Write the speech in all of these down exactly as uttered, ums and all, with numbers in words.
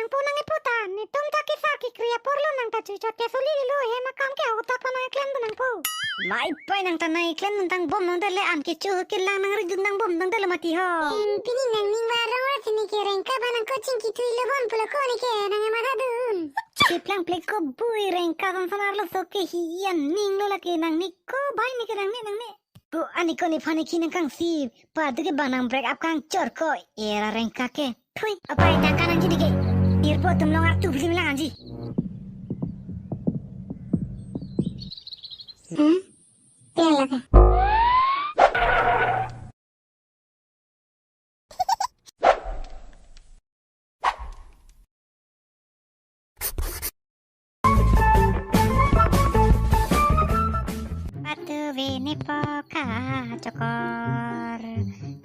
Nangpo nang-ipo ta, netum ta kisa kekri apor lo, nang ta chuchot ke suli lo, hem akam ke ahut aphan nang klemdun nangpo. Mai pai, nang ta nang klemdun tang bom nang dele, an kecho kelang nang ridun nang bom nang dele mati ho. Hmm, pini nangning varong ra sini ke Rengka ba nang coaching kithui lo bon pulo ko ne ke nang matha dun. Keplang plek ko bui, Rengka son son arloso ke hi an ning lo lake, nang ne ko bai ne ke nang ne nang ne. Ko ani ko nephan ne ki nang kangsi, padu ke bang nang break up kangchor ko, era Rengka ke. Thui, apai tangka nangji dike. Irpo atum along artu film lang anji. Hmm? Piang lake. Atu vini poka chokor,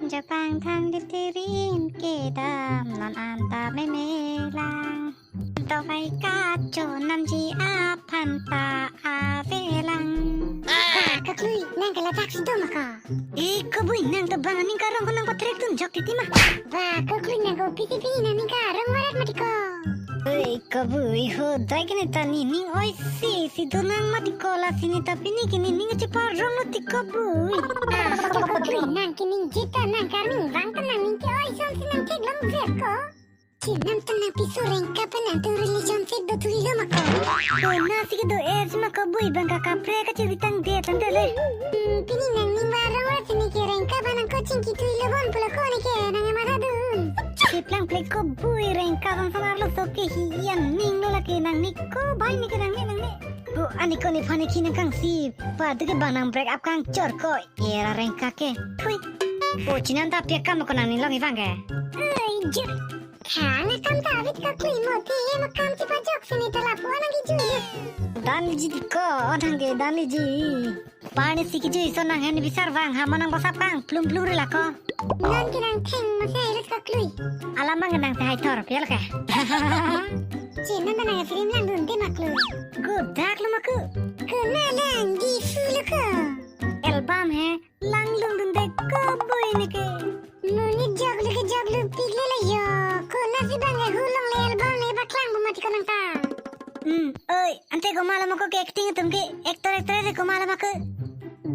jopang thang dip tirin kedam non anta memelang. Dovai kachonamji aphan ta avelang. Ba, kaklui, nang ke ladak si do ma ko? E, kabui, nang ta bang aning karong ko nang patrek dun jok titi ma. Ba, kaklui, nang ko piti piti nangning karong varet mati ko. Oi, kabui ho, dai kene ta nening oi si, si do nang mati ko, lasi ne ta pini ke nening cheparong lo ti kabui. Ah, kaklui, nang ke ningje ta nang karning vang ta nangning ke oi son si nang theklong vet ko. Chenam ta nang piso Rengka pen nangtum relationship do thuli lo ma ko? Konat si kedo-er si ma kabui, bang ka kaprek kachiri tangdet tangdet le. Hmm, pini nangning varong ra sini ke Rengka ba nang coaching kithui lo bon pulo ko ne ke nang matha dun. Keplang plek ko bui, Rengka son son arloso ke hi an ning lo lake, nang ne ko bai ne ke nang ne nang ne. Ko ani ko nephan ne ki nang kangsi, padu ke bang nang break up kangchor ko, era Rengka ke. Thui. O, chenam ta pi akam ko nangning long ivang ke. Oi, jur. Khang akam ta avit kaklui, mo the hem akam chepajok sini ta lapu anang kiju. Dan liji ti ko, onang ke dan liji. Pani si kiju iso nang hen bisar vang ha manang bosap kang plum plum ri lako. Non ke nang theng masi hai lut kaklui. Alam bang nang te hai thor pial ke. Chenam ta nang film langdun te ma klui. Godak lo ma ko. Kona lang di fu lo ko. Album he. Langdun dun de kabui ne ke. Monit joklu ke joklu pik le la yo. Konat si bang ke hulongle album le paklang pu mati ko nang ta. Hmm, oi, ante komat lo ma ko ke acting atum ke, actor actress komat lo ma ko?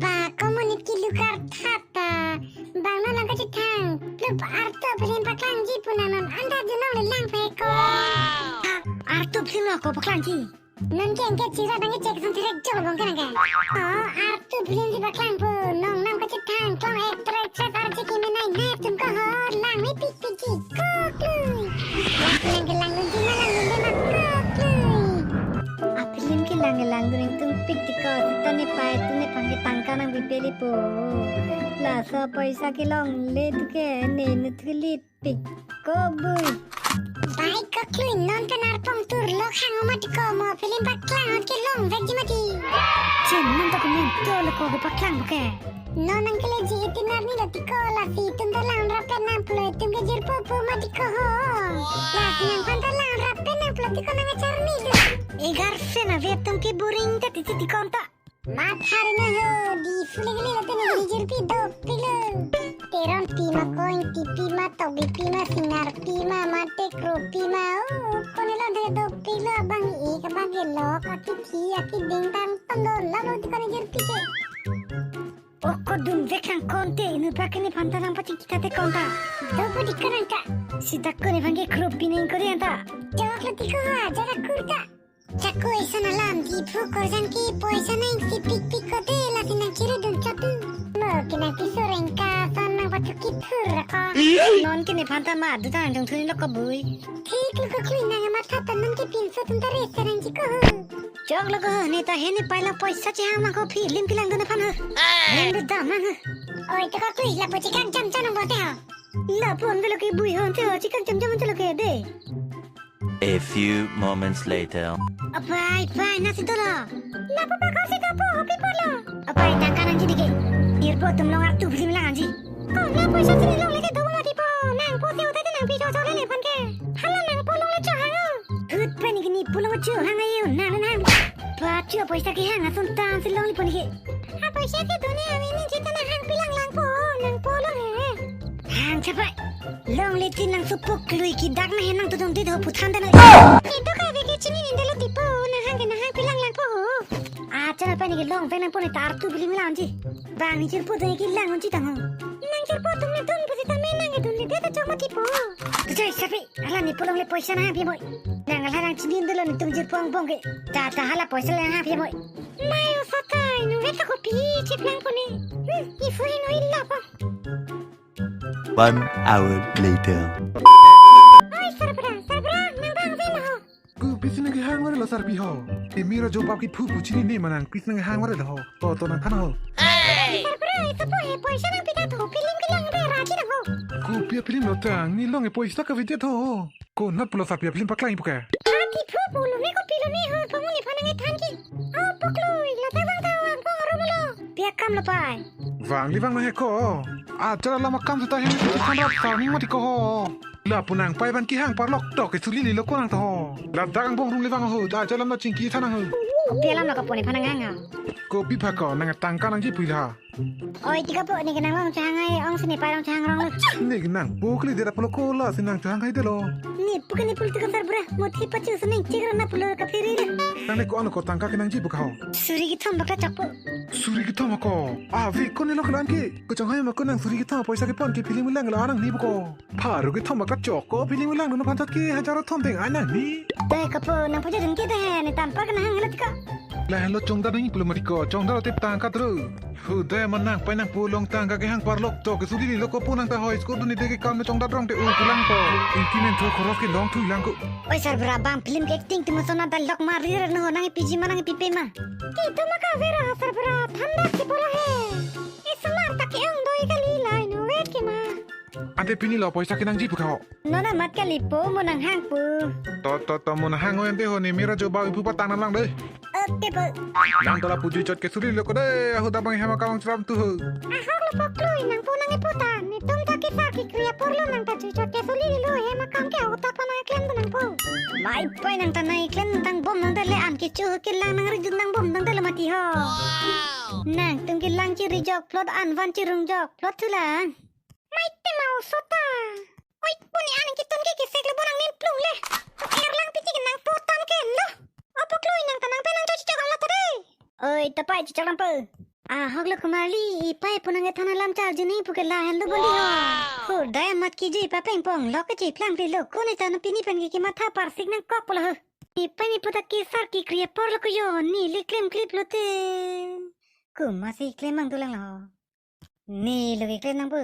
Ba, ko monit kelukar thap ta. Bang non nang kachethang. Plup artu film paklangji pu nang non anta junong le lang pe ko. Ha, artu film lo ko paklangji. Non ke anke chira bang ke chek son tirek jol bong ke nang ke. Oh, artu film si paklang pu, nong nam kachethang, klong actor actress arje kimi nai nai atum ko ho, lang mi pik pik ji, kaklui. Nang ke langdun ji ma langdun de ma kaklui. A film ke lang ke langdun tum pik ti ko, sita ne pai, tu nephan ke tangka nang bipeli po. Laso poisa kelongle tu ke, ne ne thulit. Pik ko bui. Bai kaklui, non pen arpong tur lok hang mati ko, mo film paklang hot ke long vek ji mati. Chenam ta ko men to lo ko paklang ke. Non nang kele ji itinar ni lo ti ko, lasi itum ta lang rap pen nang pulo itum ke jirpo po mati ko ho. Lasi nangphan ta lang rap pen nang pulo ti ko nang achar ni lo. Egar pen ave atum ke boring ta titi ti ko ta. Matha ri na ho, di fu le le te ne jirpi dopik lo. Teron pi ma, koin tipi ma, tobi pi ma, sinar pi ma, mate kro pi ma. Oh, kone lo de dopik lo, abang ik abang ke lok, aki thi, aki ding dang tong do, lo lo ti kone jirpi ke. Oh, ko dun vek nang konte, inu pa ke nephan ta nang paching kita te konta. Do pu di ko nang ta. Sita ko nephan ke kro pi neng ko de ta. Jawab lo ti ko ha, jara kurta. Chakoi son alam di phu korjan ke poisa nang si pik pik ko de, lasi nang chiri dun chatu. Mo ke nang piso Rengka son nang pathu kithur ra ko. Non ke nephan ta ma du ta nang jong thuni lo ko bui. Thik lo ko klui, nang matha ta non ke pinso tum ta rese nang ji ko ho. Chok lo ko ho, ne ta he ne pai lang poisa chehang mang ko film kelang dun aphan ho. Nang du dam mang ho. Oi to ko klui, lapu chikang jam jam nang bote ho. Lapu an lo ke bui ho, te ho chikang jam jam te lo ke de. A few moments later. Apai, pai, nasi dolo. Lapu pa ko si kapo, hopi polo. Apai, tangka nangji dike. Irpo atum along artu film lang anji. Ko na poisa sini longle ke do mati po. Nangpo si utai nang pi cho cho le le phan ke. Hala nangpo longle cho hang o. Hut pen ke nepo long cho hang ayo, nang nang. Pachu poisa kehang ason tan si longle pon ke. Ha poisa ke do ne awi ni chita nang hang pi lang lang po. Nangpo long he. Hang chapai. Longle tin nang supuk lui ke dak na henang tudong dit ho puthan dano. Ito ka veke chini indelo tipo, nang hang ke nang hang pilang lang po ho. Ah, chana pa ni ke long veng nang po ni ta artu bili milang ji. Bang ni chirpo dong ke lang unji tang ho. Nang chirpo tum ni dun pusi ta me nang ke dun ni deta chok ma tipo. Tujai sapi, ala ni pulong le poisa nang hang pi moi. Nang ala nang chini indelo ni tum chirpo angbong ke. Ta ta hala poisa le nang hang pi moi. Mai o satai, nu veta kopi chip lang po ni. Hmm, ifu hin o illa po. One hour later. Oi, Sarbra, Sarbra, nang bang vela ho. Ku pisi nang kehang vare lo Sarpi ho. Emi ra jobab kephu pu chinine ma nang pisi nang kehang vare lo ho. To to nang than ho. Sarbra, ito po he poisa nang pita tho, film kelang re raji nang ho. Kopi a film lo tang, ni long e poisa kave det ho. Konat pulo Sarpi a film paklang pu ke. Ati phu pulo ne kopi lo ne ho, pamuni phanang e than ki. O poklo, ila ta bang ta wang pong aro mulo. Pia kam lo pai. Vangli vang na he ko. Ajar alam akam seta hem than rap sarning mati ko ho. Lapu nang pai ban kehang parlok tok ke suli lilo ko nang to ho. Ladak angbong rumli vang ho, ajar alam na chingki than nang ho. Kopi alam lo kapone phanang hang ha. Kopi pha ko, nang tangka nangji pui la. Oi, tika po, ne ke nang long chahang hai, ong sini pai long chahang rong lo. Ne ke nang po kali dera pulo ko lasi nang chahang hai delo. Ne pu ke ne pulo tika Sarbra, mo thi pachu sini chik rana pulo ka phiri le. Nang ne ko ano ko tangka ke nangji pu ka ho. Suri kethom bak ta chok po. Suri kethom ko. Avi ko ne lo kelan ke. Ko chong hai ma ko nang suri kethom poisa kepon ke film lang la nang ni pu ko. Pharo kethom bak ta chok ko film lang dun aphan chot ke hajar thom deng ai nang ni. Dai kapo nang puja dun ke dai ne tampa ke nang hang hela tika. Lahenlo chongdar nangji pulo mati ko, chongdar otip tangka tro. Huda ma nang pai nang pu long tangka kehang parlok tok ke suli lilo ko pu nang ta hoi sko dun ni de ke kam ne chongdar rong te u pulang ko. Ingti nen tho khoros ke long thui lang ko. Oi Sarbra, bang film ke acting tumo sona dialogue ma rir no nang piji ma nang pipe ma. Ki to ma ka vera Sarbra, thandak si polo he. Isumar ta ke ong doi kali lai no wet ke ma. Ante pini lo poisa ke nangji pu ka ho. Non amat kali po, mo nang hang po. To to to mo nang hang o ante ho, ne mera jobab pu patang nang lang dei. Oke po. Nang tola pu jui chot ke suli lo ko dei, ahu dabang hem akam chram tu ho. Ahok lo poklo, nang po nang ipo ta, netum ta kisa kekri apor lo nang ta jui chot ke suli lo hem akam ke ahu ta pa nang klem tu nang po. Mai pai nang ta nang klem tang bom nang dele an kecho ho kelang nang rijun nang bom nang dele mati ho. Nangtum kelang chiri jok plot an van chirung jok plot thu lang. Mai te ma oso ta. Oi, puni an ketun ke kesek le bonang nin plung le. Erlang piti ke nang potam ke lo. Opo klui nang ta nang pe nang cho chichok ang lo ta dei. Oi, ta pai chichok ang po. Ahok lo kumali, ipai punang ke than alam charju ni pu ke lahenlo boli ho. Ho, dai amat kiju ipa pengpong lo ke chiplang pli lo. Kone ta na pini pen ke kematha parsik nang kok pulo ho. Ipai ne pu ta kesar kekri apor lo ko yo, ne le klem klip lo te. Kumasi klem mang tulang lo. Ne lo keklem nang po.